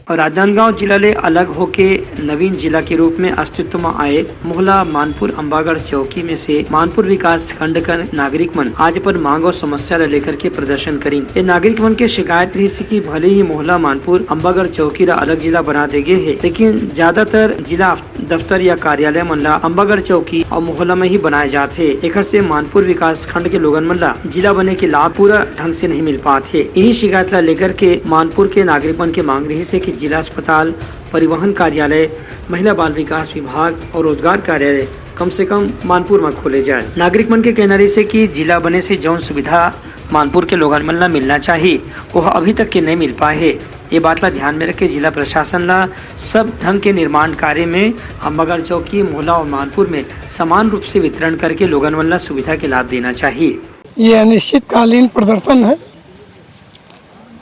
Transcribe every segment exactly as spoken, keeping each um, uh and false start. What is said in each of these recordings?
राजनांदगांव जिला ले अलग होके नवीन जिला के रूप में अस्तित्व में आए मोहला मानपुर अम्बागढ़ चौकी में से मानपुर विकास खंड का नागरिक मन आज अपन मांग और समस्या ला लेकर के प्रदर्शन करिन। ये नागरिक मन के शिकायत रहिस कि भले ही मोहला मानपुर अम्बागढ़ चौकी ला अलग जिला बना दे गे हे, लेकिन ज्यादातर जिला दफ्तर या कार्यालय मन ला अम्बागढ़ चौकी और मोहला में ही बनाए जात हे। एखर से मानपुर विकास खंड के लोगन मन ला जिला बने के लाभ पूरा ढंग से नहीं मिल पात हे। यही शिकायत ला लेकर के मानपुर के नागरिक मन के मांग रहिस हे कि जिला अस्पताल, परिवहन कार्यालय, महिला बाल विकास विभाग और रोजगार कार्यालय कम से कम मानपुर में खोले जाए। नागरिक मन के कहना रहिस हे कि जिला बने से जौन सुविधा मानपुर के लोगन मन ला मिलना चाहिए, वह अभी तक के नहीं मिल पाए हे। ये बात ला ध्यान में रख के जिला प्रशासन ला सब ढंग के निर्माण कार्य में अम्बागढ़ चौकी, मोहला और मानपुर में समान रूप से वितरण करके लोगन मन ला सुविधा के लाभ देना चाहिए। ये अनिश्चितकालीन प्रदर्शन है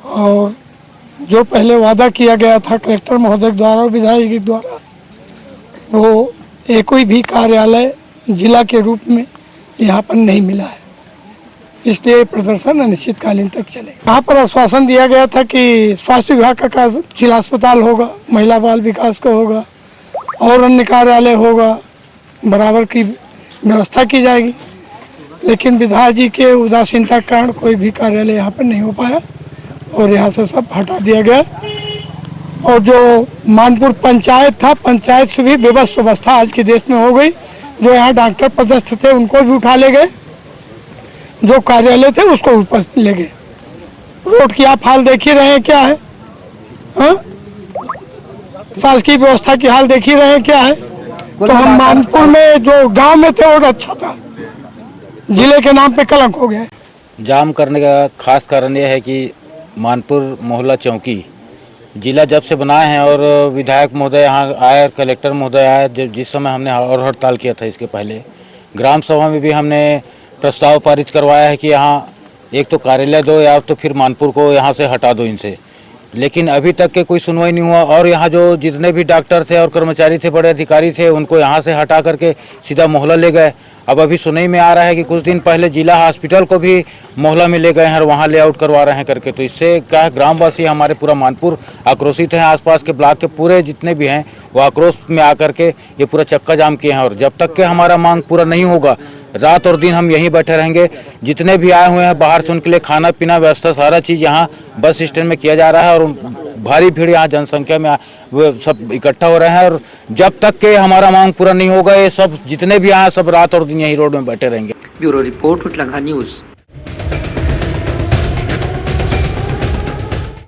और जो पहले वादा किया गया था कलेक्टर महोदय द्वारा और विधायक के द्वारा, वो एक कोई भी कार्यालय जिला के रूप में यहाँ पर नहीं मिला है, इसलिए ये प्रदर्शन अनिश्चितकालीन तक चलेगा। यहाँ पर आश्वासन दिया गया था कि स्वास्थ्य विभाग का कार्य, जिला अस्पताल होगा, महिला बाल विकास का होगा और अन्य कार्यालय होगा, बराबर की व्यवस्था की जाएगी, लेकिन विधायक जी के उदासीनता के कारण कोई भी कार्यालय यहाँ पर नहीं हो पाया और यहाँ से सब हटा दिया गया। और जो मानपुर पंचायत था, पंचायत से भी विवश अवस्था आज के देश में हो गई। जो यहाँ डॉक्टर पदस्थ थे, उनको भी उठा ले गए, जो कार्यालय थे, उसको भी पस-, ले गए। रोड की आप हाल देख ही रहे हैं क्या है, हाँ? शासकीय व्यवस्था की हाल देख ही रहे हैं क्या है। तो हम मानपुर में जो गांव में थे, वो अच्छा था, जिले के नाम पे कलंक हो गया है। जाम करने का खास कारण यह है कि मानपुर मोहला चौकी जिला जब से बना है और विधायक महोदय यहाँ आए और कलेक्टर महोदय आए, जब, जिस समय हमने और हड़ताल किया था इसके पहले, ग्राम सभा में भी हमने प्रस्ताव पारित करवाया है कि यहाँ एक तो कार्यालय दो या तो फिर मानपुर को यहाँ से हटा दो इनसे, लेकिन अभी तक के कोई सुनवाई नहीं हुआ। और यहाँ जो जितने भी डॉक्टर थे और कर्मचारी थे, बड़े अधिकारी थे, उनको यहाँ से हटा करके सीधा मोहला ले गए। अब अभी सुनवाई में आ रहा है कि कुछ दिन पहले जिला हॉस्पिटल को भी मोहला में ले गए हैं और वहाँ लेआउट करवा रहे हैं करके। तो इससे क्या है, ग्रामवासी हमारे पूरा मानपुर आक्रोशित हैं, आसपास के ब्लॉक के पूरे जितने भी हैं, वो आक्रोश में आकर के ये पूरा चक्का जाम किए हैं। और जब तक के हमारा मांग पूरा नहीं होगा, रात और दिन हम यहीं बैठे रहेंगे। जितने भी आए हुए हैं बाहर से, उनके लिए खाना पीना व्यवस्था, सारा चीज़ यहाँ बस स्टैंड में किया जा रहा है और भारी भीड़ यहाँ जनसंख्या में आ-, वो सब इकट्ठा हो रहे हैं। और जब तक के हमारा मांग पूरा नहीं होगा, ये सब जितने भी आए हैं, सब रात और दिन यहीं रोड में बैठे रहेंगे। Bureau report, Utlangha news.